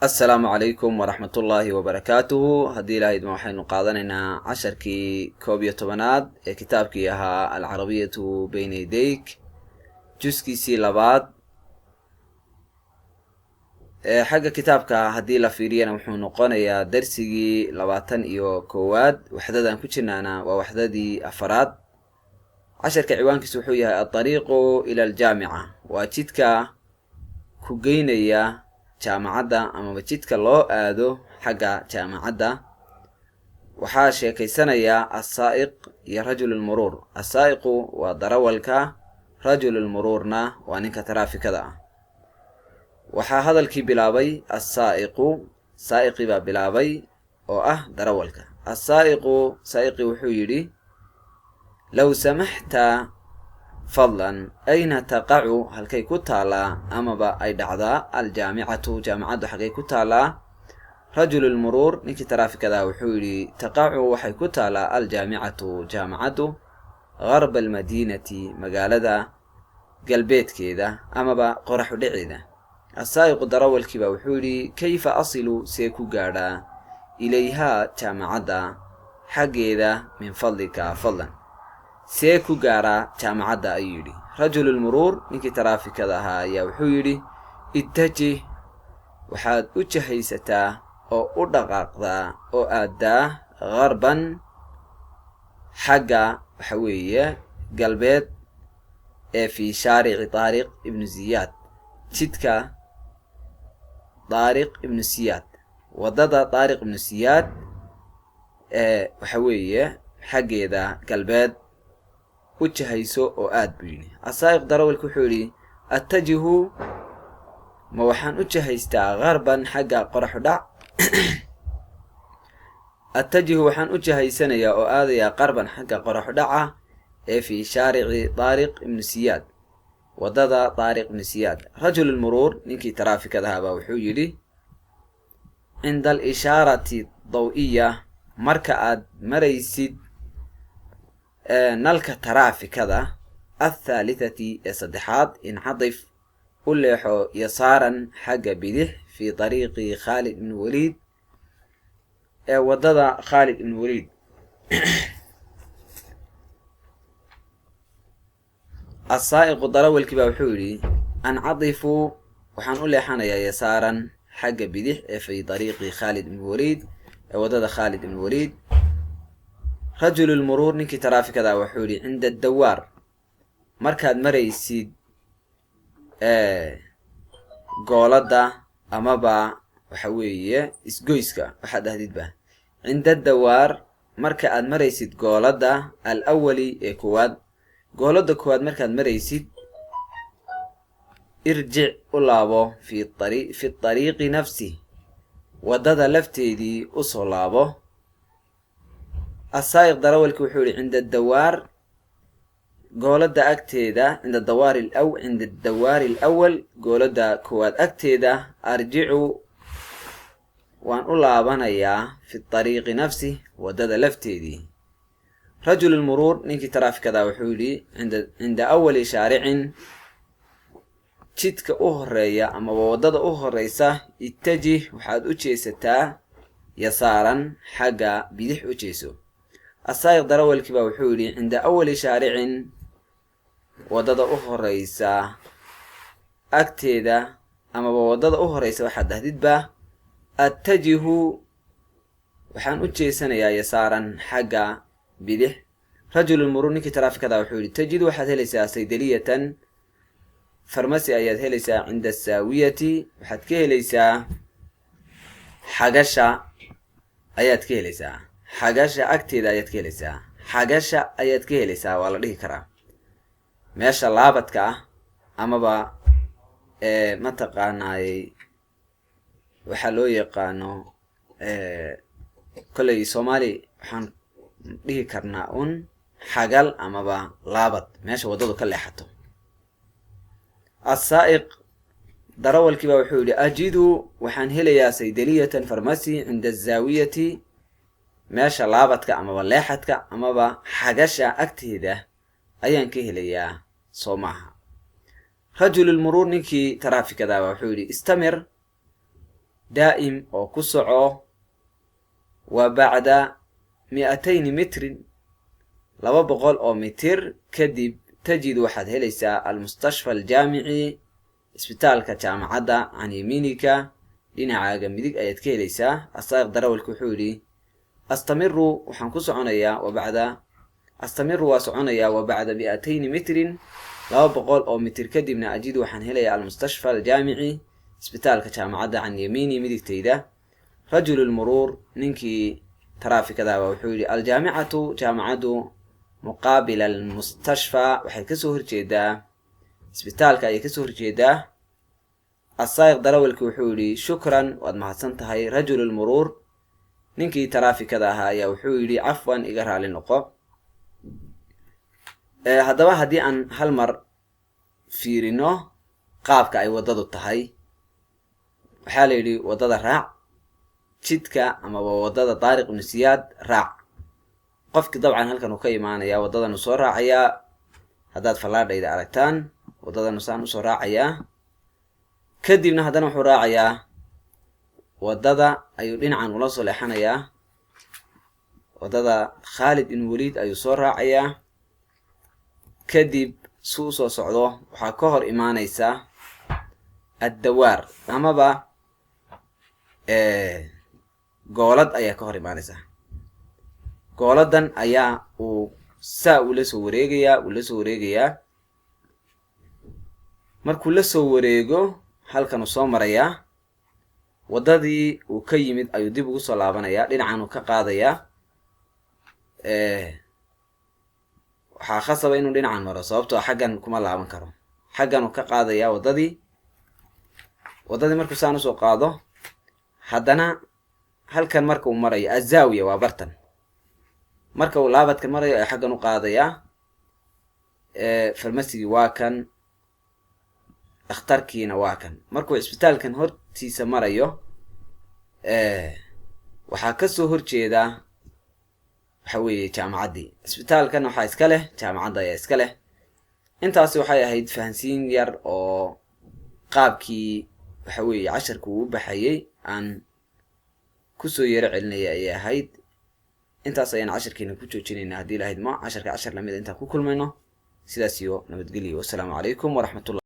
Asalaamu calaykum waraxmatullaahi wabarakaatuhu. Haddii Ilahay idmo, waxaynu qaadanaynaa casharkii 11aad ee kitaabkii ahaa Alcarabiyatu Bayna Yadayk, juskiisii labaad. Xagga kitaabka haddii la fiiriyana, wuxuu noqonayaa darsigii 21aad. Waxdadan ku jirnaana waa waxdadii afaraad. Casharka ciwaankiisu wuxuu yahay Alطariiqu ila aljaamica, waa jidka ku geynaya jaamacadda amaba jidka loo aado xagga jaamacadda. Waxaa sheekaysanaya asaa'iq iyo rajul lmuruur. Asaa'iqu waa darawalka, rajululmuruurna waa ninka taraafikada ah. Waxaa hadalkii bilaabay asaa'iqu, saa'iqii baa bilaabay oo ah darawalka. Asaa'iqu, saa'iqii wuxuu yidhi: "Low samaxta, fadlan, ayna taqacu, halkay ku taalaa amaba ay dhacdaa, aljaamicatu, jaamacaddu xaggay ku taalaa?" Rajululmuruur, ninkii taraafikada, wuxuu yidhi: "Taqacu, waxay ku taalaa, aljaamicatu, jaamacaddu, garba almadiinati, magaalada galbeedkeeda amaba qoraxu dhiceeda." Asaa'iqu, darawalkiiba wuxuu yidhi: "Kayfa asilu, see ku gaadhaa, ilayhaa, jaamacadda xaggeeda, min fadlika, fadlan see ku gaaraa jaamacadda?" ayuu yidhi. Rajululmuruur, ninkii taraafikada ahaa, ayaa wuxuu yidhi: "Ittajih, waxaad u jahaysataa oo u dhaqaaqdaa oo aaddaa, garban, xagga waxa weeye galbeed ee, fii shaarici Taariq Ibnu Ziyaad, jidka Taariq Ibnu Siyaad, waddada Taariq Ibnu Siyaad ee waxa weeye xaggeeda galbeed u jahayso oo aad," buu yidhi. Asaa'iq, darawalka, wuxuu yidhi: "Attajihu, ma waxaan u jahaystaa, garban, xagga qoraxu dhac? Attajihu, waxaan u jahaysanayaa oo aadayaa, qarban, xagga qoraxu dhaca ee, fii shaarici Taariq Ibnu Siyaad, waddada Taariq Ibnu Siyaad." Rajululmuruur, ninkii taraafikadahabaa, wuxuu yidhi: "Cinda alishaarati daw-iya, marka aad maraysid nalka taraafikada, athaalithati, ee saddexaad, incatif, u leexo, yasaaran, xagga bidix, fii طariiqi Khaalid ibn Waliid, ee waddada Khaalid ibn Waliid." Asaa'iqu, darawalkii baa wuxuu yidhi: "Ancadifu, waxaan u leexanayaa, yasaaran, xagga bidix ee, fii طariiqi Khaalid ibn Waliid, ee waddada Khaalid ibn Waliid." Rajululmuruur, ninkii taraafikada, wuxuu yidhi: "Cinda addawaar, markaad maraysid gooladda amaba waxa weeye isgoyska, waxaad dhahdidba, cinda dawaar, marka aad maraysid gooladda, al awali, ee koowaad, gooladda koowaad markaad maraysid, irjic, u laabo, fi طariiqi nafsi, waddada lafteedii usoo laabo." Asaa'iq, darawalki, wuxuu yihi: "Cinda dawaar, gooladda agteeda, cinda dawaari alawal, gooladda koowaad agteeda, arjicu, waan u laabanayaa, fi طariiqi nafsi, waddada lafteedii." Rajululmuruur, ninkii taraafikada, wuxuu yidhi: "Cinda awali shaaricin, jidka u horeeya amaba waddada u horeysa, ittajih, waxaad u jeesataa, yasaaran, xagga bidix u jeeso." Asaa'iq, darawalkii baa wuxuu yidhi: "Cinda awali shaaricin, waddada u horeysa agteeda amaba waddada u horeysa, waxaad dhahdidba, attajihu, waxaan u jeesanayaa, yasaaran, xagga bidix." Rajululmuruur, ninkii taraafikada, wuxuu yidhi: "Tajidu, waxaad helaysaa, saydaliyatan, farmasi ayaad helaysaa, cinda asaawiyati, waxaad ka helaysaa xagasha ayaad ka helaysaa, xagasha agteeda ayaad ka helaysaa." Xagasha ayaad ka helaysaa waa la dhihi karaa, meesha laabadka ah amaba mataqaanaayey waxaa loo yaqaano. Kolley Soomaali waxaan dhihi karnaa un xagal amaba laabad, meesha waddadu ka leexato. Asaa'iq, darawalkii baa wuxuu yidhi: "Ajidu, waxaan helayaa, saydaliyatan, farmasi, cinda azaawiyati, meesha laabadka amaba leexadka amaba xagasha agteeda ayaan ka helayaa, soo maaha?" Rajululmuruur, ninkii taraafikadaaba, wuxuu yidhi: "Istamir." Daa'im oo ku soco. Wa bacda 200 mitrin, 200 oo mitir kadib, tajidu waxaad helaysaa almustashfa aljaamici, isbitaalka jaamacadda, can yamiinika, dhinacaaga midig ayaad ka helaysaa. Asaa'iq darawalki wuxuu yidhi: astamiru, waxaan ku soconayaa, wa bacda astamiru, waa soconayaa, wa bacda 200 mitrin, 200 oo mitir kadibna, ajidu waxaan helayaa almustashfa aljaamici, isbitaalka jaamacadda, can yamiini, midigtayda. Rajulu lmuruur, ninkii taraafikadaaba wuxuu yidhi: aljaamicatu, jaamacaddu, muqaabila almustashfa, waxay kasoo horjeedaa isbitaalka ayay kasoo horjeedaa. Asaa'iq darawalki wuxuu yidhi: shukran, waad mahadsan tahay. Rajulu lmuruur, ninkii taraafikada ahaa ayaa wuxuu yidhi: cafwan, iga raali noqo. Haddaba haddii aan hal mar fiirino qaabka ay waddadu tahay, waxaa la yidhi waddada raac, jidka amaba waddada Taariq Ibnu Siyaad raac. Qofkii dabcan halkan uu ka imaanayaa, waddadanu soo raacayaa. Haddaad fallaadhayda aragtaan, waddadanu saan usoo raacayaa, kadibna haddana wuxuu raacayaa waddada, ayuu dhinacan ula soo leexanayaa, waddada Khaalid ibn Waliid ayuu soo raacayaa. Kadib si usoo socdo waxaa ka hor imaanaysa addawaar amaba goolad ayaa ka hor imaanaysa. Gooladan ayaa uu saa ula soo wareegayaa, uu la soo wareegayaa. Markuu la soo wareego halkan uu soo marayaa, waddadii uu ka yimid ayuu dib ugu soo laabanayaa, dhinacan uu ka qaadayaa. Waxaa khasaba inuu dhinacan maro, sababtoo xaggan kuma laaban karo. Xaggan uu ka qaadayaa waddadii. Waddadii markuu saan usoo qaado, haddana halkan marka uu marayo, azaawiya waa bartan, marka uu laabadkan marayo ay xaggan u qaadayaa. Farmasigii waa kan, dhakhtarkiina waa kan. Markuu cisbitaalkan hortiisa marayo, waxaa kasoo horjeedaa waxa weeye jaamacaddii. Cisbitaalkan waxaa iska leh jaamacadda ayaa iska leh. Intaasi waxay ahayd fahansiin yar oo qaabkii waxa weeye casharku uu u baxayay aan kusoo yaro celinaya ayay ahayd. Intaas ayaan casharkeena ku joojinaynaa. Haddii lahayd ma casharka cashar lamida intaan ku kulmayno, sidaas iyo nabadgelyo. Wasalaamu calaykum waraxmatullah.